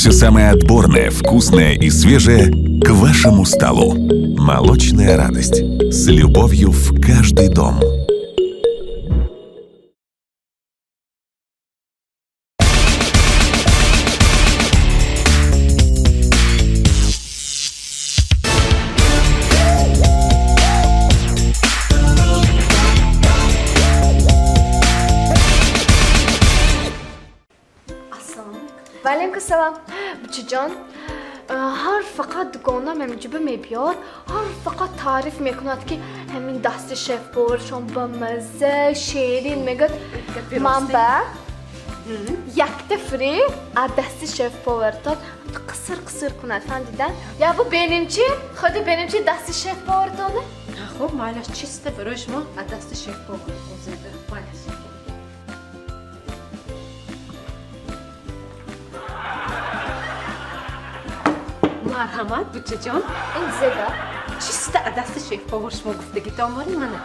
Все самое отборное, вкусное и свежее к вашему столу. Молочная радость. С любовью в каждый дом. Ваалайкум салам. Бучаҷон, ҳар фақат дугонам ҳаминҷоба мебиёд, ҳар фақат таъриф мекунад, ки ҳамин дасти шеф-поваршон ба мазза, шерин мегӯяд. Ман ба якта фри аз дасти шеф-повартон қисир қисир кунад, фаҳмидан? Я бу беним чи? Худи беним чи дасти шеф-повартоне? Хуб, майлаш, чисто барои шумо аз дасти шеф-повар озида. Майлаш. Марҳамат, бучаҷон. Ин чизе? Чисто аз дасти шеф-повар шумо гуфтагитон бори мана.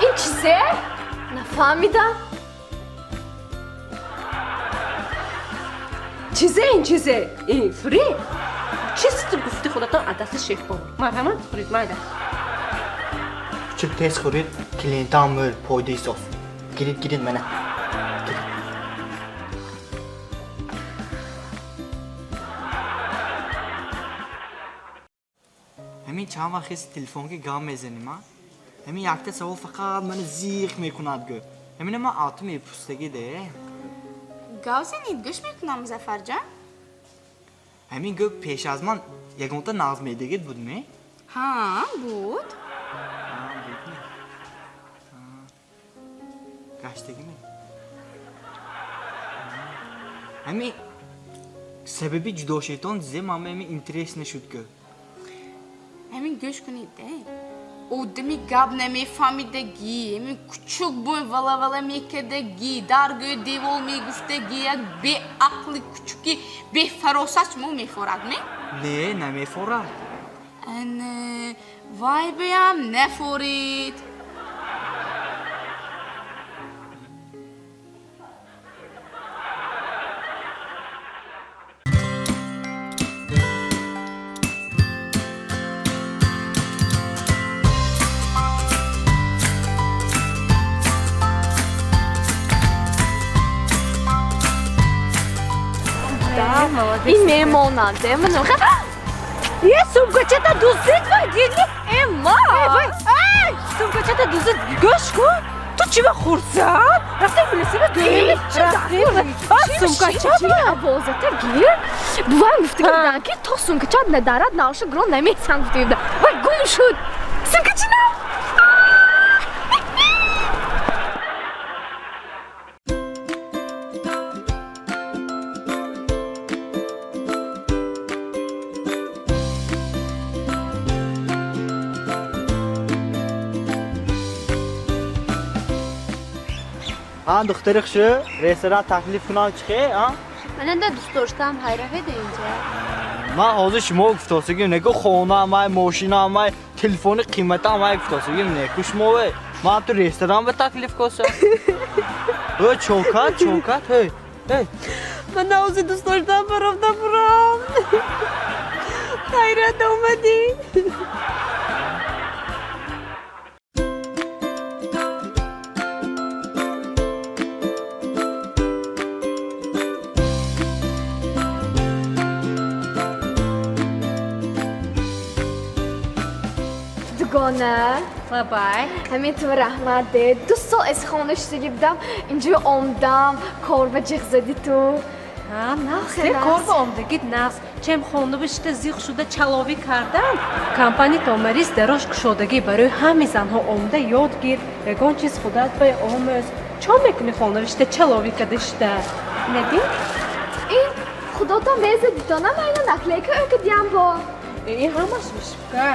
Ин чизе? Нафаҳмидам. Чизе, ин чизе? Ин фри? Чисто гуфти худатон аз дасти шеф-повар. Марҳамат, хӯред, майлаш. Кучук, тез хӯред, клиентам мӯл пойда исос. Гирид, гирид, мана. Ҳамин чанд вақт хеси телефонки гап мезанем, а? Ҳамин якта савол фақат мана зиқ мекунад гӯ. Ҳамина ман ату мепустагӣ де. Гав занед, гӯш мекунам, Музаффарҷон. Ҳамин гӯ, пеш аз ман ягонта нағз медагид будме? Ҳа, буд. Будме. Гаштагиме? Ҳамин сабаби ҷудошиятон зе ман ҳамин интерес нашуд гӯ. Ҳамин гӯш кунед, э. Одами гап намефаҳмидагӣ, ҳамин кучук бӯй вала-вала мекардагӣ, дар гӯи девол мегуфтагӣ, як беақли кучуки бефаросат шумо мефорад, ме? Не, намефорад. Ана, вай беям нафорид. Ин мемонад, э, ман Е, сумкачата дуздид, вай, диди? Э, ма! Вай, ай, сумкачата дуздид, гӯш кун. Ту чӣ ба хурсанд? Рафта билесиба гӯй. А, сумкачата. Овозата гир. Бувам гуфта будам, ки то сумкачат надарад, навша грон намесам гуфта будам. Вай, гум шуд. Сумкачи на? А, духтари хушу, ресторан таклиф кунам чихе, а? Мананда дӯст доштам, ҳайраведа инҷа. Ман ҳозир шумо гуфтосигим, неку хонаамай, мошинаамай, телефони қиматаамай гуфтосигим, неку шумове. Ман ту ресторан ба таклиф косам. Ө, чокат, чокат, ҳей, ҳей. Ман ҳозир дӯст доштам, баровда бурам. Ҳайрат омадӣ. Дугона. Лабай. Ҳамин ту раҳмат де. 2 сол аз хона шудагӣ будам, инҷо омдам, кор ба ҷиғ зади ту. Ҳа, нағз, де, кор ба омдагит нағз. Чем хона бишта зиқ шуда чаловӣ кардан, компания Томарис дарош кушодагӣ барои ҳамаи занҳо омда ёд гир, ягон чиз худат ба омӯз. Чо мекунӣ хона бишта чаловӣ карда шуда? Надӣ? Ин худотон беза дитона майна наклейка ӯ кадиям бо. Ин ҳамаш вишивка.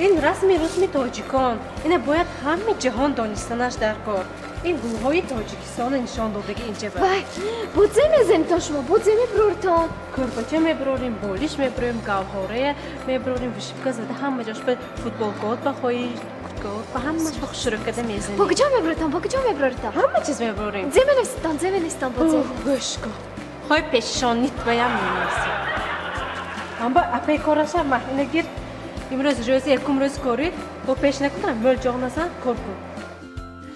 Ин расми русми тоҷикон. Ина бояд ҳамаи ҷаҳон донистанаш дар кор. Ин гулҳои Тоҷикистона нишон додагӣ инҷа ба. Вай, бодзе мезанитон шумо, бодзе мебуроритон. Кӯрпача мебурорем, болиш мебурорем, гавҳорая мебурорем, вишивка зада ҳама ҷош ба футболкот ба хоҳӣ, курткаот ба ҳамаш ба хушрӯ карда мезанем. Бо куҷо мебуроритон, бо куҷо мебуроритон? Ҳама чиз мебурорем. Зе менависитон, зе менависитон, бодзе. Гӯш кун. Хоҳи пешонит баям менависем. Амба апай кораша маҳина гир. Имрӯз рӯзи якум рӯз корӣ, бо пеш накунам, мӯл ҷоғ назан, кор кун.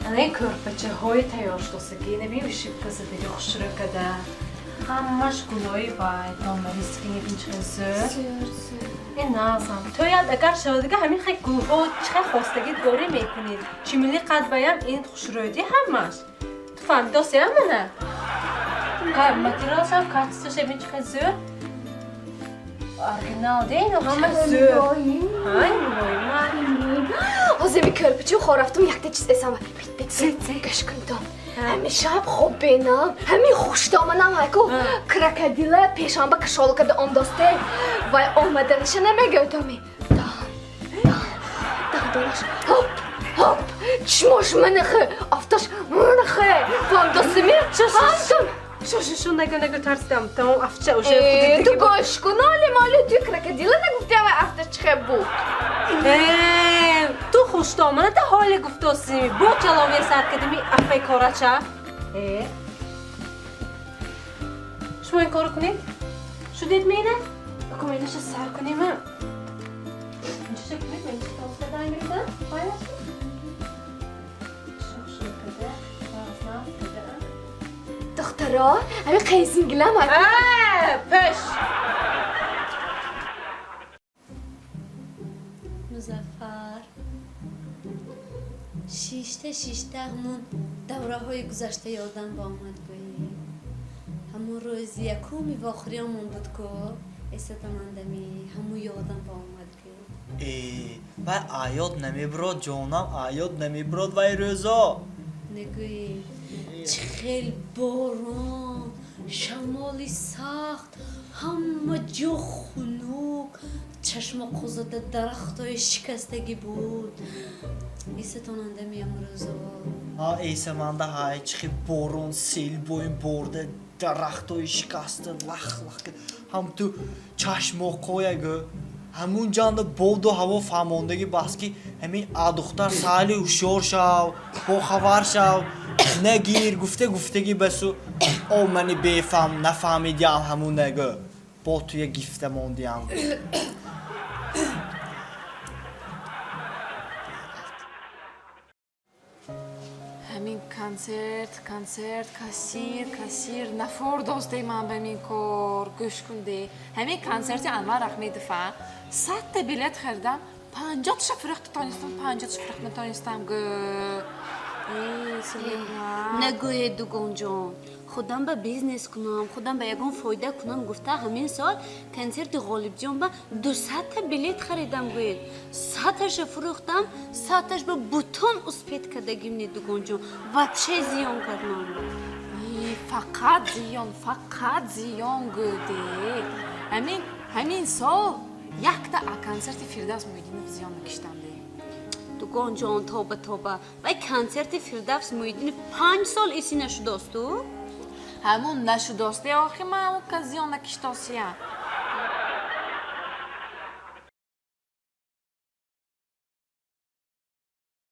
Ана ин кӯрпачаҳои тайёр шудосагӣ, набин вишивка задаги хушрӯ када. Ҳамаш гулои вай, томариски небин чӣ хел зӯр. Ин назам. Тояд агар шавад дига ҳамин хел гулҳо чӣ хел хостагӣ дорӣ мекунӣ. Чимили қад баям ин хушрӯйди ҳамаш. Ту фаҳмидоси ҳамана? Материалшам качествош ебин чӣ хел зӯр. Оригинал де ино ҳама зӯр. Ҳай мулоима. Ҳозир ми кӯрпичу хор рафтум якта чиз эсам. Бит бит гӯш кун то. Ҳамин шаб хоб бенам, ҳамин хуштоманам ҳайку крокодила пешанба кашола карда омдосте. Вай омаданиша намегӯйтоми. Дан, дан, дандонаш ҳоп, ҳоп, чишмош манахе, афташ манахе. Фаҳмидосими? Ҳамтум. Шу шу шу нагӯ нагӯ тарсидам. Тамом афча уже Э, ту гӯш кун, оли моли ту крокодила нагуфтиам вай афташ чӣ хел буд. Э, ту хуштоманата ҳоле гуфтосими. Бо чалове сар кардими афай корача. Э. Шумо ин корро кунед? Шудед мена? Акум инаша сар кунем. Инчаша кунед, мен инча тоза дан гирифтам. Майнаш? Шух шух када. Наз наз када. Духтаро, ҳамин қайзингилам ҳайку. Э, пеш. Музаффар, шишта шишта ҳамон давраҳои гузашта ёдам ба омад гӯӣ. Ҳамон рӯзи якуми вохӯриёмон буд ку, эсатамандами ҳамун ёдам ба омад гӯӣ. Э, вай аёд намебурод, ҷонам, аёд намебурод вай рӯзо. Нагӯӣ, чӣ хел борон, шамоли сахт, ҳама ҷо хунук, чашмоқузада дарахтҳои шикастагӣ буд. Эсатонандами ҳамун рӯзо? Ҳа, эсаманда ҳай, чӣ хел борон, сел боин борда, дарахтҳои шикаста, лах лах ҳам ту чашмоқоя гӯ. Ҳамун ҷанда боду ҳаво фаҳмондагӣ бас ки ҳамин а духтар саҳли ҳушёр шав, бохабар шав, нагир, гуфта гуфтагӣ басу о мани бефаҳм нафаҳмидиам ҳамун нагӯ. Бо туя гифта мондиам. Ҳамин консерт, консерт, кассир, кассир, нафор достаи ман ба мин кор, гӯш кун де. Ҳамин консерти Анвар Ахмедова 100-та билет харидам, 50-таша фурӯхта тонистам, 50-таша фурӯхта натонистам гӯ. Э, Сулейман. Нагӯед, дугонҷон, худам ба бизнес кунам, худам ба ягон фоида кунам гуфта ҳамин сол консерти Ғолибҷон ба 200-та билет харидам гӯед. 100-таша фурӯхтам, 100-таш ба бутун успеть кардагим не дугонҷон. Вообще зиён кард манро. Э, фақат зиён, фақат зиён гӯде. Ҳамин сол якта а консерти Фирдавс Муҳиддинов зиён накиштам де. Дугонҷон, тоба тоба. Вай консерти Фирдавс Муҳиддинов 5 сол иси нашудосту? Ҳамун нашудосте, охи ман ҳамун кас зиён накиштосия.